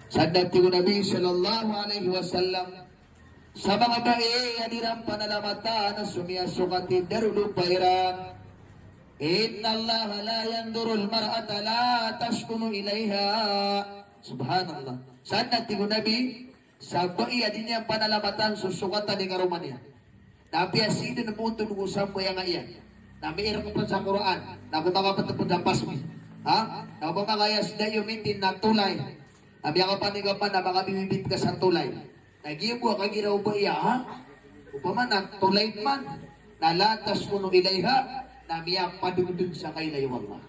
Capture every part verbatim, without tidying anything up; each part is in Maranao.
Sa dn a tig o Nabi sallallahu alaihi wasallam, sa manga bai a di iran panalamatan so miyasokat i darodopa iran, "Innallaha la yanzuru al-mar'ata la taskunu ilaiha." Subhanallah. Sa dn a tig o Nabi, sa bai a di niyan panalamatan so sokatan i karoma niyan. Na apiya sii dn montod ko sambayang iyan, na miirk pn sa Qur'an, na ko makaptpd a pasbi, ha? Na ko makaya sii dn iyo mintin na tolay, na miyakapanik ka pn na makabibibit ka sa tolay. Na giya bo a kagira o bai a, ha? Opama na tolay man, na la taskunu ilaiha, na miyapadodon sa kailay o Allah.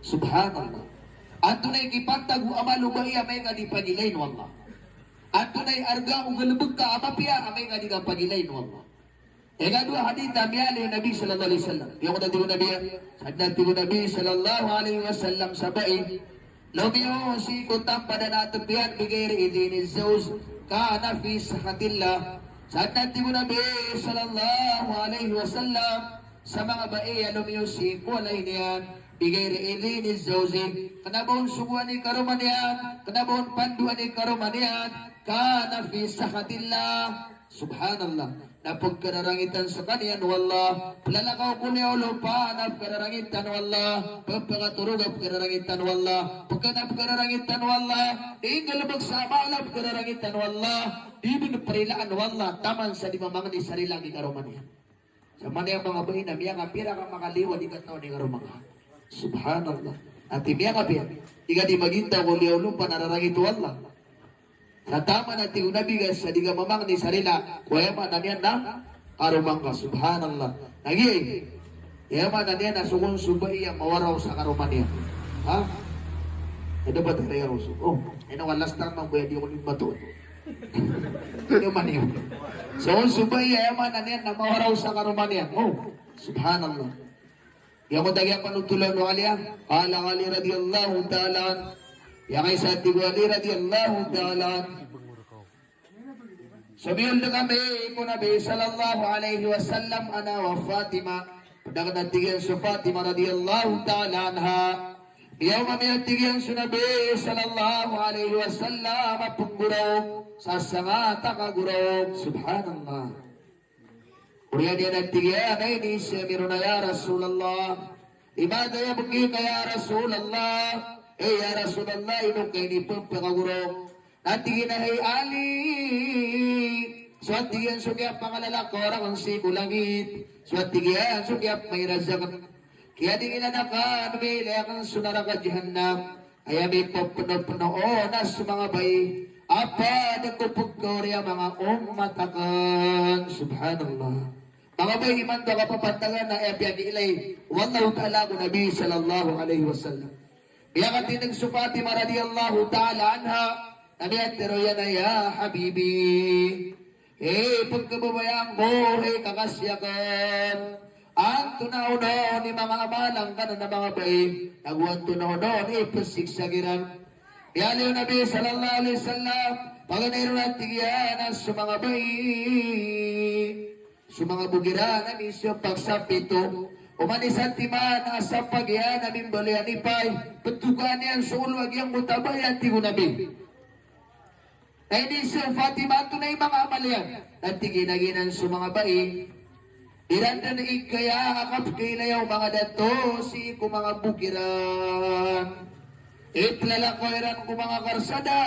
Subhanallah. Antonaa i kipantag o amal o bai a amay ka di pagilayn o Allah? Antonaa i arga o galbk ka a mapiya a amay ka di ka pagilayn o Allah? Ikadowa a hadith a miyaaloy o Nabi sallallahu alaihi wasallam. Giyoto a tig o Nabi, sa dn a tig o Nabi sallallahu alaihi wasallam sa bai, lomiyo sii ko tampadan a atp iyan bighayri idhni zawj, kana fi sakhatillah. Sa dn a tig o Nabi sallallahu alaihi wasallam, sa manga bai a lomiyo sii ko walay niyan bighayri idhni zawj, kna ba on sogoan i karoma niyan, kna ba on pandoan i karoma niyan, kana fi sakhatillah. Subhanallah. Na pkhararangitan skaniyan o Allah. Plalakaw ko liyawaw o lopa na pkhararangitan o Allah. Pphakatorog a pkhararangitan o Allah. Pkna pkhararangitan o Allah. Inggalbk sa amal a pkhararangitan o Allah. Di dn prilaan o Allah taman sa di mamangni sa rila ki karoma niyan. Sa manaya manga bai na miyakapira ka makaliyo a di katawan i karoma ngka. Subhanallah. Ati miyakapira. Di ka di magintaw ko liyawaw o lopa na rarangit o Allah. Sa taman a tig o Nabi ka sa di ka mamangni sa rila ko aya maana niyan na karoma ngka. Subhanallah. Lagid aya maana niyan na so kon so bai a mawaraw sa karoma niyan. Ha? Aya dapat a riyaraw so. O, ino a last time a bai a di ako niyan matoon. Ino man iyo. So kon so bai a aya maana niyan na mawaraw sa karoma niyan. O, subhanallah. Giyoto a giyangkoto a panothol o Ali a. Qala Ali radhiyallahu ta'ala anhu. Aya kaisa a tig o Ali radhiyallahu ta'ala anhu, somiyold kami ko Nabi sallallahu alaihi wasallam, ana wa Fatima. Pd akn a tig iyan so Fatima radhiyallahu ta'ala anha. Miyaoma mi a tig iyan so Nabi sallallahu alaihi wasallam a pnggoraok sa sangat a kagoraok. Subhanallah. Oriyan iyan a tig iyan a inizaan ami ron a, ya Rasulullah. Limadha yabki ka ya Rasulullah? Hay ya Rasulullah, ino ka inipphakagoraok? Na tig iyan a hay Ali. So a tig iyan so kiyapangalala ko rakn sii ko langit. So a tig iyan so kiyapmairaz akn. Kiyadingilan akn, miyailay akn so naraka jahannam. Aya mipppnopno on na so manga bai a pd ko pkaori a manga ummat akn. Subhanallah. Manga bai imanto a kapapantagan na aya piyakiilay o Allahu Ta'ala ko Nabi sallallahu alaihi wasallam. Miyakatindg so Fatima radhiyallahu ta'ala anha, na miyatharo iyan a, ya habibi. Hay pkababayaan ko, hay kakasi akn. Antonaa onon i manga amalan ka nan a manga bai, nago antonaa onon i psiksa kiran. Aya tig o Nabi sallallahu alaihi wasallam, paganay ron a tig iyan a so manga bai, so manga bok iran a misopak sa pito. Oman i santiman a sapag iyan a mimbaloy a nipay, ptokaan iyan so olo a giyangkoto a bai, a tig o Nabi. Na inizaan o Fatima, antonaa i manga amal iyan? Na tig iyan a giyanan so manga bai, iran dn i kaya a kapkailaya o manga dato sii ko manga bok iran. Iplalakaw iran ko manga karsada.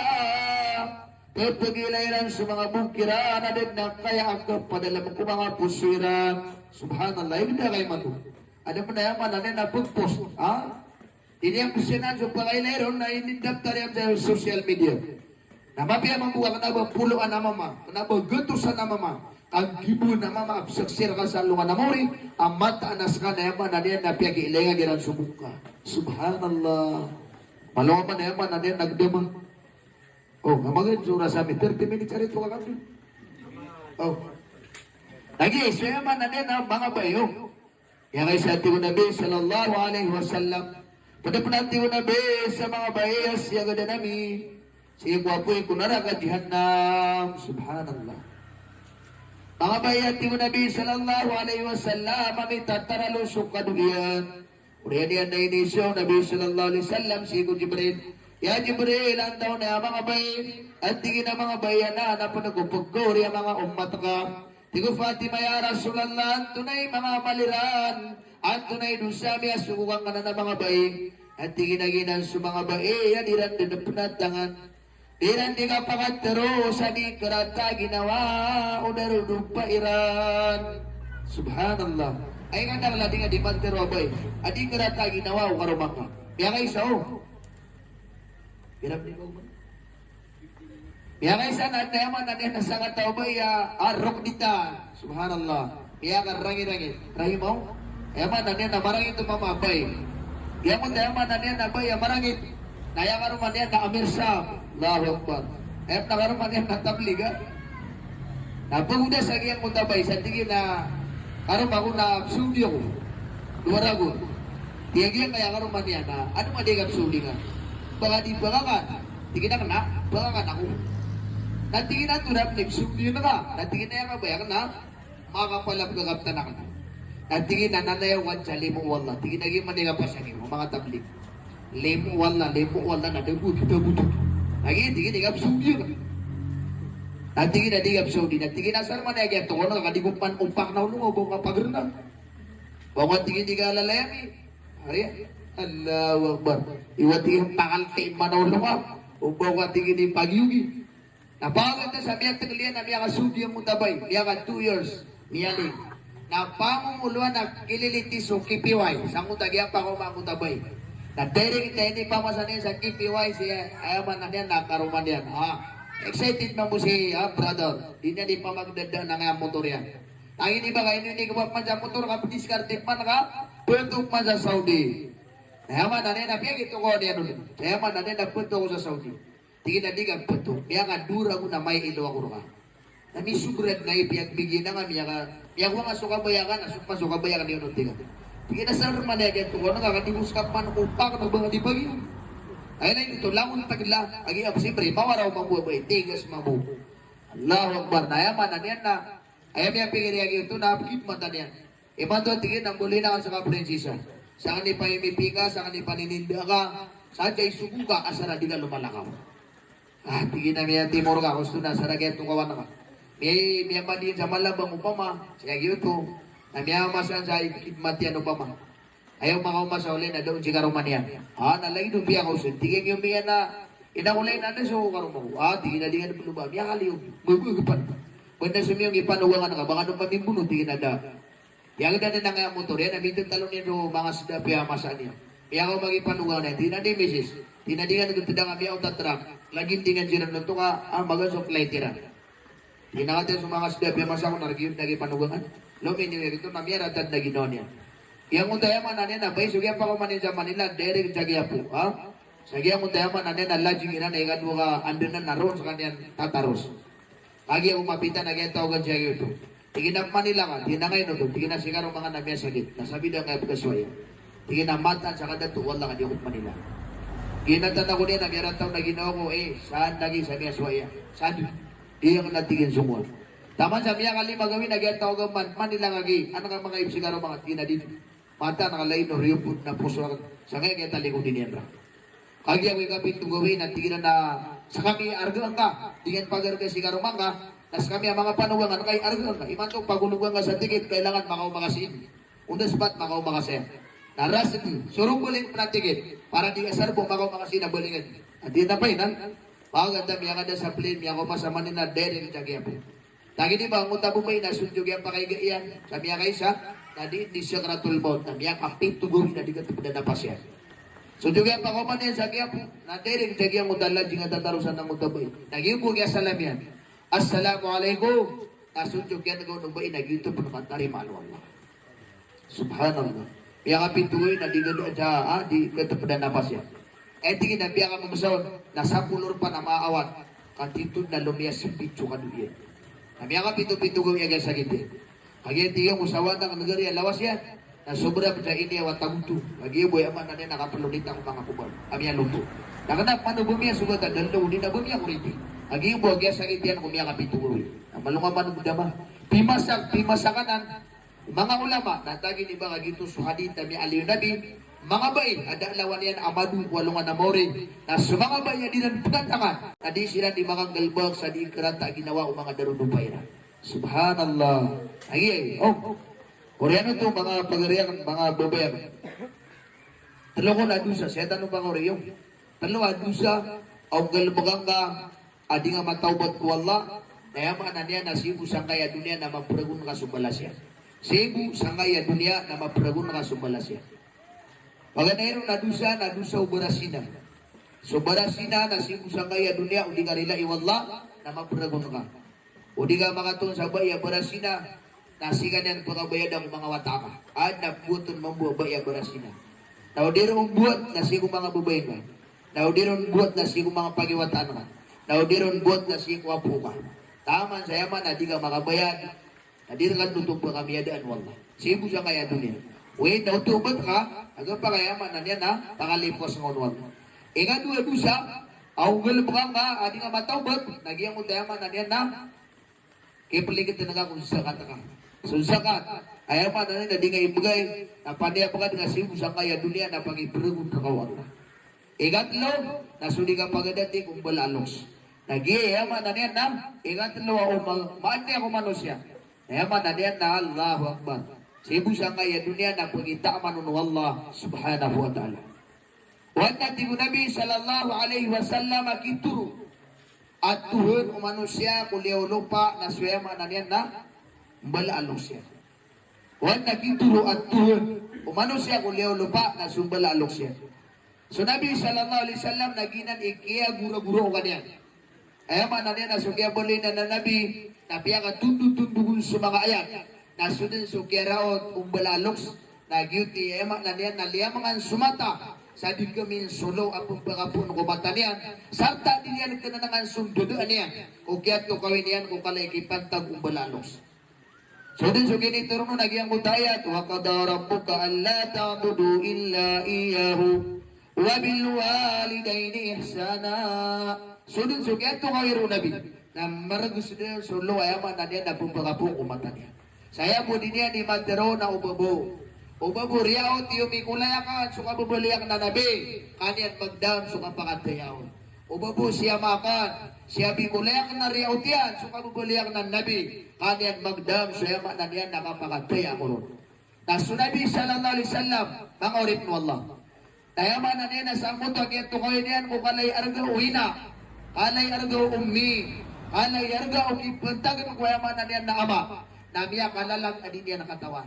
Pphakailay iran so manga bok iran a da dn a kaya a kapadalm ko manga poso iran. Subhanallah, ibda kay mato. Adn pn a aya maana niyan na pagpost, ha? Di niyan pzaan so pakailay ron na inidaptar iyan sa social media. Na mapiya mambo ka kna ba poloan a mama, kna ba gatosan a mama, kagiboon a mama a pzaksir ka sa alongan a maori a mataan a ska na aya maana niyan na piyakiilay nga iran so bok ka. Subhanallah. Malo man aya maana niyan na gdama. O, ka magad so rasa mi thirty minutes ari to ka kami. O. Lagi, so aya maana niyan na manga bai, o. Aya kaisa a tig o Nabi sallallahu alaihi wasallam, pd pn a tig o Nabi sa manga bai a siyagadan ami sii ko apoy ko naraka jahannam. Subhanallah. Manga bai, a tig o Nabi sallallahu alaihi wasallam, a mitataralo so kado iyan. Oriyan iyan na inizaan o Nabi sallallahu alaihi wasallam sii ko Jibril Ya Jibril, antonaa i manga bai? Tig iyan a manga bai anan a pnggopgori a manga ummat ka. Tig o Fatima, ya Rasulullah, antonaa i manga amal iran? Antonaa i dosa a miyasogo angkanan a manga bai? Tig iyan a giyanan so manga bai a di iran dn pnatangan. Di iran di kapakatharo sa di karata a ginawa o darodopa iran. Subhanallah. Aya kadakl a di nga di matharo a bai a di karata a ginawa o karoma ngka. Miyakaisa o. Hirap di ba? Miyakaisa na, aya maana niyan na sakataw a bai a, a, rok dita. Subhanallah. Miyakarangirangi. Rahimaw. Aya maana niyan na marangit o mama a bai. Aya maana niyan na bai a marangit. Na aya karoma niyan na amir sa. Allahu Akbar. Aya pn a karoma niyan na tablig, ha? Na pagoda sa giyangkoto a bai sa tig iyan a karoma ko na psodi ako. Dowa ragon. Tig iyan a aya karoma niyan na, ano man di ka psodi nga? Baka di baka ka. Tig iyan a kna, baka ka na ako. Na tig iyan a tora pn i psodi nga. Na tig iyan a aya ka bai a kna, makapalab ka kaptan akn. Na tig iyan a nanaya ko ka sa limo o Allah. Tig iyan a giya man di ka pasang iyo, manga tablig. Limo o Allah, limo o Allah, na da bo, da bo, da bo. Lagid iyan, di ka psodi ka. Na tig iyan a di ka psodi, na tig iyan a asar man aya giya tokon ka, ka di ko pman opak na olo nga o ba ngka pagrna. Ba ngka tig iyan di ka lalay ami. Ari, Allahu Akbar. Iwa tig iyan pakalti man olo nga o ba ngka tig iyan di pagiyogi. Na paganta sa miyatngl iyan a miyakasodi angkoto a bai, miyaka two years, miyaling. Na pamomoloan a kililiti so K P Y sangkoto a giyangkaoma angkoto a bai. Na direct a inipamasa niyan sa K P Y si, aya maana niyan na karoma niyan. Ah, excited mambo si, ah, brother. Di niyan di pamagdadaan angkaya motor iyan. Lagid iyan ba ka ino ini kaba pman sa motor ka pdiskarte pman ka pto pman sa Saudi. Na aya maana niyan na piyagitokawan iyan on. Aya maana niyan na pto ako sa Saudi. Tig iyan a di ka pto, miyakadowa ragon a maya i lowa ko rka. Na misobrad na ipiyagbigay na nga miyaka, miyakowa nga so kabaya ka, na so pman so kabaya ka niyan on, tig iyan. Tig iyan a asar man aya giya tokon ka, ka di ko ska pman opak na ba ngka di pagiyogi. Aya na ino to, langon tagla, a giya siyempre mawaraw mambo a bai, tigas mambo. Allahu Akbar. Na aya maana niyan na, aya miyapikir iyan giyoto na pkhidmatan iyan. Imanto, tig iyan a mbaloy akn sa ka prinsesa. Sa kanipa-M P ka, sa kanipaninda ka, sa kanipasogo ka, asar a di ka lomalakaw. Ah, tig iyan a miyatimor ka, kosto na asar a giyatokawan ka. Miya, miyamadi sa malabang opama, sa giyoto. Na miyamasa sa ikhidmat iyan opama. Aya makaoma sa olay na da on si karoma niyan. Ah, na lagid o piyakaosn. Tig iyan a giyoto miyan a, ina ko lay na da so karoma ko. Ah, tig iyan a di ka dn pn oba. Miyakaliyo. Mabagpan. Ba na somiyong i panogangan ka, ba ka dn mamimbono, tig iyan a da. Aya gdaan iyan angkaya motor iyan, a mitatalo niyan so manga sda a piyamasa niyan. Aya ko magipanogang na, tig iyan a di misis. Tig iyan a di nga nagtda ka miyaot a trak. Lagid iyan siran oto ka, ah, magaan so flight iran. Tig iyan a katii so manga sda a piyamasa ko na rk iyo dn a gipanogangan. Lominiw iyan oto na miyaratad na ginawa niyan. Giyangkoto aya maana niyan na bai so giyapakaoma niyan sa Manila, direct sa Quiapo, ha? Sa giyangkoto aya maana niyan na lajing iran a ikadowa ka andanan na roo skaniyan tataros. Kagiya ko mapita na giyatawagan siya giyoto. Tig iyan a Manila ka, tig iyan a ngaino oto, tig iyan a si karoma ngka na miyasakit, na sabida ngka aya pkhasowa iyan. Tig iyan a mataan sa kadato o Allah ka di ako pmanila. Ginatan ako niyan a miyarataw na ginawa ko, eh, saan lagi sa miyasowa iyan. Saan? Di ako na tig iyan songowan. Taman sa miyakalima gawii na giyatawagan man, Manila ka gi, an ka makaib si karoma ngka, tig iyan a di. Mataan ka lagid o riyobot na poso akn. Sangkaya giyatalikodi niyan ra. Kagiya ko ikapito gawii na tig iran a skami arga angka, di ngka pagarga si karoma ngka, na skami a manga panogangan ka i arga angka. Imanto pagologan ka sa tikit, kailangan makaoma ka sii. On the spot makaoma ka saya. Na rasmi, sorong baling pn a tikit, para di ka sarbo makaoma ka sii na balingan. Na di na painan. Paganta miyakada sa plane, miyakaoma sa Manila, direct sa Quiapo. Lagid iyan ba angkoto a babay na so diyog iyan pakaiga iyan sa miyakaisa, na di, di sakratul maut, na miyakapito gawii na di katpd a napas iyan. So diyog iyan pakaoma niyan sa Quiapo, na direct sa giyangkoto a lajing a tatarosan angkoto a babay. Na giya bo kiyasalam iyan. Assalamu alaikum. Na so diyog iyan gawii o babay na giyoto pn a matarimaan o Allah. Subhanallah. Miyakapito gawii na di ganda sa, ah, di katpd a napas iyan. Aya tig iyan a piyakamamosaon na sapolo rpa na maawat. Ka titho na lomiyasmbit so kado iyan. Na miyakapito-pito gawii a giyasakit iyan. Kagiya tig iyan ko sawa na ka negeri a lawas iyan. Na sobra pn sa ini a wata goto. Kagiya bo aya maana niyan na kapelonita ko manga kobal a miyaloto. Na kna pman o ba miyasogat a dalaw, di na ba miyakoriti. Kagiya bo a giyasakit iyan ko miyakapito gawii. Na malonga man o dama. Pimasak, pimasak anan. Manga ulama, na tagi niyan ba ka giyoto so hadith a miyaaloy o Nabi, Manga bai a da a lawan iyan a mado ko alongan a maori. Na so manga bai a di iran pkhantangan, na di siran di makanggalbk sa di karata a ginawa o manga darodopa iran. Subhanallah. Agi, agi. O. Oriyan oto manga pagari akn, manga babay akn. Tlo kon a dosa, saya tano pangoriyo. Tlo a dosa a o nggalbkn ka a di nga matawbat ko Allah, na aya maana niyan na sii bo sangkaya doniya na mapragon ka so balas iyan. Sii bo sangkaya doniya na mapragon ka so balas iyan. Paganay ron a dosa na dosa o barazina. So barazina na sii bo sangkaya doniya o di ka rilai o Allah na mapragon ka. O di ka makatoon sa bai a barazina, na sii ka niyan pkabayada ko manga wata ka. Adn a pmbowat on mambo a bai a barazina. Na o di ron mbowat na sii ko manga babay ka. Na o di ron mbowat na sii ko manga pagiwataan ka. Na o di ron mbowat na sii ko apo ka. Taman sa aya maana di ka makabayad. Na di rka dn oto pkamiyadaan o Allah. Sii bo sangkaya doniya. Oway, na oto obat ka, a gpakay aya maana niyan na pakalipowas ngka on o Allah. Ingadowa a dosa a o nggalbkn ka a di nga matawbat, na giyangkoto aya maana niyan na kiplikitn ka ko zakat ka. So zakat, aya maana niyan na di nga ibgay, na paniya pkad nga sii bo sangkaya doniya na pakipragon rka o Allah. Ikatlo, na so di ka pagadati ko mbala a loks. Na giya aya maana niyan na ikatlo a o ma-, maadn iyan ko manosiya. Aya maana niyan na Allahu Akbar. Sii bo sangkaya doniya na pagitaman on o Allah Subhanahu wa Ta'ala. Oway, na tig o Nabi sallallahu alaihi wasallam a kitoro a tohan o manosiya ko liyawaw lopa na so aya maana niyan na mbala a loks iyan. Oway, na kitoro a tohan o manosiya ko liyawaw lopa na so mbala a loks iyan. So Nabi sallallahu alaihi wasallam na giyanan i kiyagoragora o kaniyan. Aya maana niyan na so kiyabaloy nan a Nabi na piyakatondotondog on so manga ayat. Na so dn so kiyaraot o mbala a loks na giyoto i aya maana niyan na liyamngan so mata sa di kamin solo a pmbakapoon ko mata niyan. Sarta di niyan knanangan so ndadaan iyan ko kiyatokawi niyan ko kala i kipantag o mbala a loks. So dn so kinitoron on a giyangkoto a ayat, "Wa qada rabbuka alla ta'budu illa iyyahu wa bil walidayni ihsana." So dn so kiyatokawi ron o Nabi na margn so dn so lo aya maana niyan na pmbakapoon ko mata niyan. Sa aya bo di niyan i matharo na o babo. O babo, riyaot iyo mikolay akn so kababaloy akn a Nabi, ka niyan magdam so kapakathay akn. O babo, si ama akn, si abi ko lay akn a riyaot iyan so kababaloy akn a Nabi, ka niyan magdam so aya maana niyan na kapakathay ako ron. Na so Nabi sallallahu alaihi wasallam, manga oripn o Allah, na aya maana niyan na sangkoto a kiyatokawi niyan ko kala i arga o ina, kala i arga o ummi, kala i arga o kipantagn ko aya maana niyan na ama, na miyakalalag a di niyan katawan.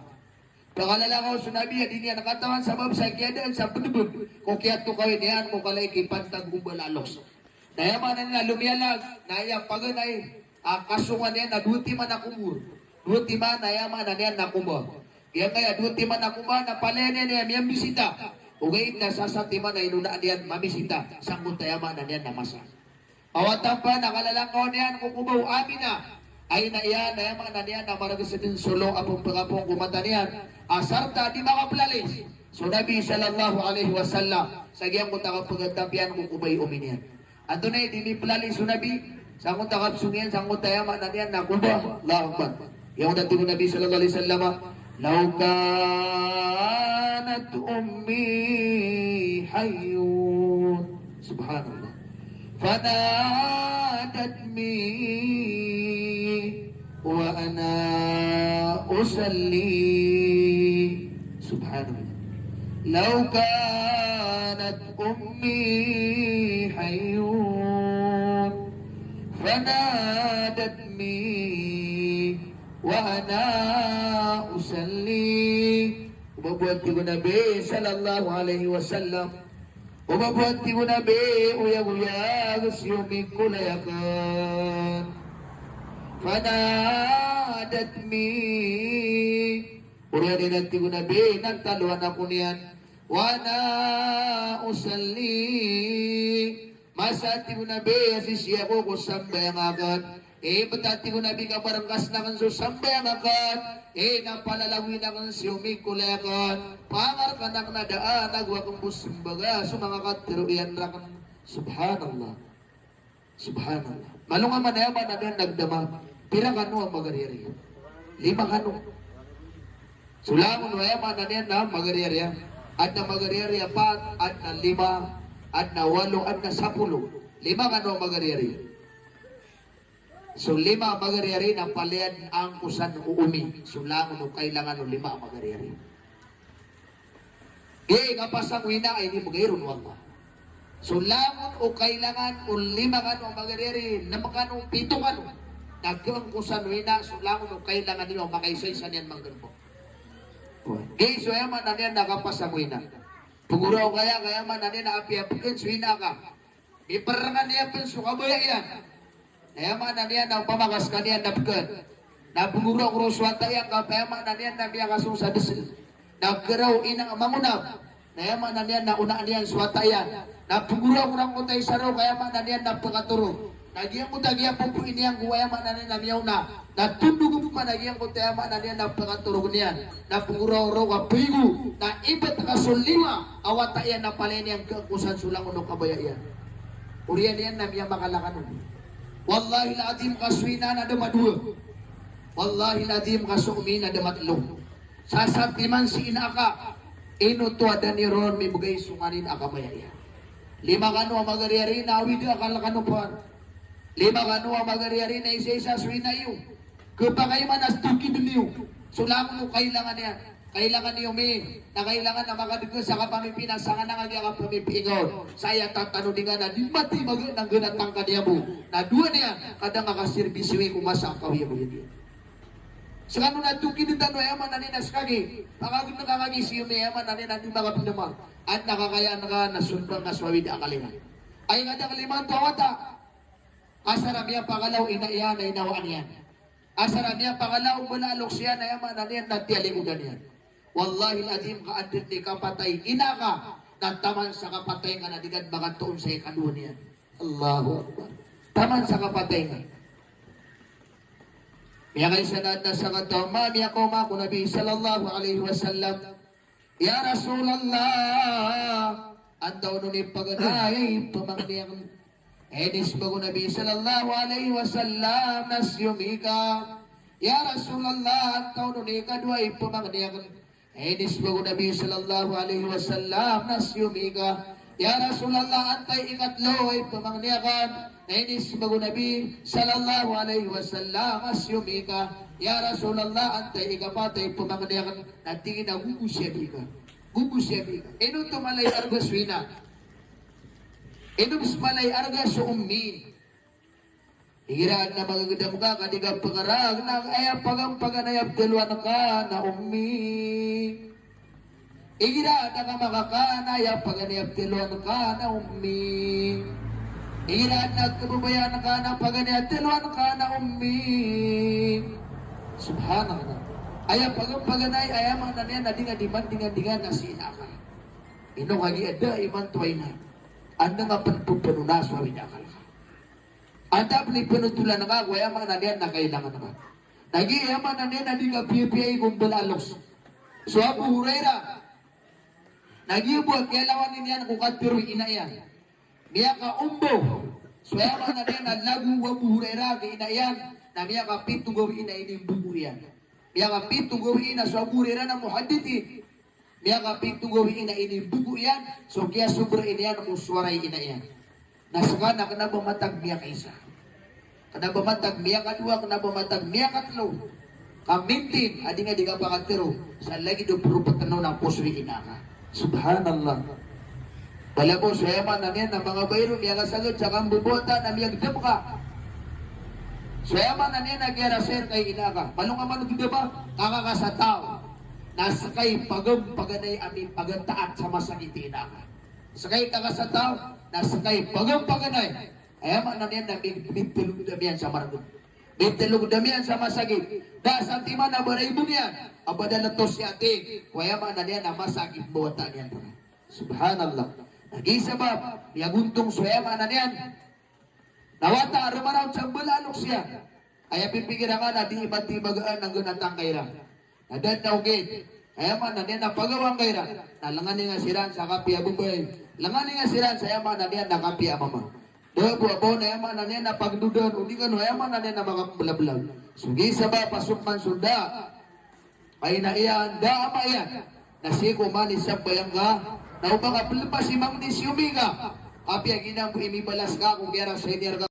Pakalalakaw so Nabi a di niyan katawan sabap sa kiyadaan sa bdbd ko kiyatokawi niyan ko kala i kipantag o mbala a loks. Na aya maana niyan na lomiyalag, na aya paganay a kasongan iyan na dowa timan a kobor. Dowa timan na aya maana niyan na komba. Giyangkaya dowa timan a komba na palaya niyan aya miyambisita. Ogaid na sasa timan a inonaan iyan mamisita sangkoto aya maana niyan na masa. Pawatan pa na kalalakaw niyan ko koba o Aminah a ina iyan, aya maana niyan na margn so dn so lo a pmbakapoon ko mata niyan a sarta a di makaplalis so Nabi sallallahu alaihi wasallam sa giyangkoto a kapagatapiyan ko koba i omi niyan. Antonaa i di miplalis so Nabi sangkoto a kapsong iyan sangkoto aya maana niyan na koba? Allahu Akbar. Giyangkoto a tig o Nabi sallallahu alaihi wasallam, "Law kanat ummi hayyun." Subhanallah. "Fanadatni wa ana usalli." Subhanallah. "Law kanat ummi hayyun, fanadatni wa ana usalli." O ba bo, a tig o Nabi sallallahu alaihi wasallam, o ba bo, a tig o Nabi, oyagoyag si omi ko lay akn, fanadatni, oriyan iyan, a tig o Nabi, na taloan ako niyan, wa ana usalli, masa, a tig o Nabi, a sisii ako ko sambayang akn. Ibt, a tig o Nabi, ka ba rngkasn akn so sambayang akn, e na palalagoyin akn si omi ko lay akn. Pangarkan akn a da a nago akn bo smbaga so manga katharo iyan rakn. Subhanallah. Subhanallah. Malo nga man aya maana niyan na gdama. Pira kano a magariyariya? Lima kano. So langon o aya maana niyan na magariyariya. Adn a magariyari a pat, adn a lima, adn a walo, adn a sapolo. Lima kano a magariyari. So lima a magariyari na palaya dn angkosan o omi. So langon o kailangan o lima a magariyari. Di kapasang o ina a inibgay ron o Allah. So langon o kailangan o lima kano a magariyari, nem kano, pito kano, na kaangkosan o ina, so langon o kailangan iyo a makaisaisa niyan manggalbk. Di so aya maana niyan na kapasang o ina. Pgoraw ka aya, ka aya maana niyan na apiya pkn so ina ka. Miperengan iyan pn so kabaya iyan. Na aya maana niyan na opama ka skaniyan na pkn, na pgoraw ko ron so wata iyan ka, aya maana niyan na miyakasong sa dsi. Na keraw ina mangonap. Na aya maana niyan na onaan iyan so wata iyan. Na pgoraw ko rangkota i saraw ka, aya maana niyan na pkatorog. Na giyangkoto a giya popoon iyan ko, aya maana niyan na miyaona. Na tondog pman a giyangkoto, aya maana niyan na pkatorog niyan. Na pgoraw ron ka paigo. Na ibt ka so lima a wata iyan na palaya niyan kaangkosan so langon o kabaya iyan. Oriyan iyan na miyamakalakanon. Wallahil adhim ka so ina na da madowa. Wallahil adhim ka so omi na da matlo. Sasatiman si ina ka, ino oto a da niyo ron mibgay so nganin a kabaya iyan. Lima kano a magariyari na awid a akal kano pn. Lima kano a magariyari na isaisa so ina iyo. Khapakay man a stokid niyo so langon o kailangan iyan. Kailangan iyo mi, na kailangan na makadg ka sa kapamipinasa ngka na kagiya kapamipingaw. Sa aya tatanodi ngka na di mati maga na ngka na tangkad iyan bo. Na dowa niyan, ka da ngka kaserbisyo i ko masa a kawiyagoyag iyan. Skano na tokid tano, aya maana niyan na skagi. Pakagn ka kagi si iyo mi, aya maana niyan na di makapndama. Adn a kakayaan ka na sonda ngka so awid a akal iran. Ay ka da kalimanto a wata. Asar a miyapakala o ina iyan na inawaan iyan. Asar a miyapakala o mbala a loks iyan, aya maana niyan na tiyalikodan iyan. Wallahil adhim ka adn i kapatay i ina ka, na taman sa kapatay ngka na di ka dn makatoon sa ikadowa niyan. Allahu Akbar. Taman sa kapatay ngka. Miyakaisa na adn a sakataw a mama, miyakaoma ko Nabi sallallahu alaihi wasallam. Ya Rasulullah, antaa on i paganay a ipamangni akn? Inismbag o Nabi sallallahu alaihi wasallam na siyomi ka. Ya Rasulullah, antaa on i kadowa a ipamangni akn? Inismbag o Nabi sallallahu alaihi wasallam na siyomi ka. Ya Rasulullah, antaa i ikatlo a ipamangni akn? Inismbag o Nabi sallallahu alaihi wasallam na siyomi ka. Ya Rasulullah, antaa i ikapat a ipamangni akn? Na tig iyan a go bo siyabi ka. Go bo siyabi ka. Ino oto mala i arga so ina? Ino bs mala i arga so ummi? Igira adn a magagdam ka ka di ka pngarag na aya pagampaganay a ptloan ka na ummi. Igira adn a kamakakan na aya paganay a ptloan ka na ummi. Igira adn a kababayaan ka na paganay a ptloan ka na ummi. Subhanallah. Aya pagampaganay, aya maana niyan na di ngka di man, di ngka, di ngka na si ina ka. Ino kagiya da imanto a ina, anda ngka pn pphanoon so awid a akal ka? Anda pn i pnotolan ka ko aya maana niyan na kailangan ka? Na giya aya maana niyan na di ngka piyapiyai ko mbala a loks. So Abu Hurairah, na giya bo a kiyalawan iyan ko katharo i ina iyan. Miyakaombaw. So aya maana niyan na lago o Abu Hurairah ko ina iyan, na miyakapito gawii na inimbogo iyan. Miyakapito gawii na so Abu Hurairah na muhaddith. Miyakapito gawii na inimbogo iyan, so kiyasobra iyan ko sowara i ina iyan. Na ska na kna ba matag miyakaisa, kna ba matag miyakadowa, kna ba matag miyakatlo. Ka mintin a di ngka di kapakatharo sa lagid o propatn on a poso i ina ka. Subhanallah. Bala bo, so aya maana niyan na manga bae ron miyakasagad sa kambobowata na miyagdam ka. So aya maana niyan na kiyarasay rka i ina ka. Malo ngka man gdama, ka kakasataw na ska i pagampaganay a mipagataat sa masakit i ina ka. Ska i kakasataw na ska i pagampaganay. Aya maana niyan na mi-, mitlogdam iyan sa margn. Mitlogdam iyan sa masakit. Da satiman a ba raibon iyan a ba da latos i ati ko aya maana niyan na masakit mbowata niyan. Subhanallah. Na giya sabap, miyagontong so aya maana niyan na wata a rmaraot sa mbala a loks iyan. Aya pipikira ngka na di matibagaan a ngka na tangkay iran. Na da dn a ogaid. Aya maana niyan na pagawa ngka iran na lngani ngka siran sa kapiya babay. Lngani ngka siran sa aya maana niyan na kapiya mama. Da bo a ba on aya maana niyan na pagdodan, o di kano aya maana niyan na makapmblablag. So giya sabap a so pman so da a ina iyan, da a ama iyan, Na sii ko mani sambayang ka, na o ba ka plpas i mangni si Omega. Apiya giyanan bo i mibalas ka ko giyara senior ka.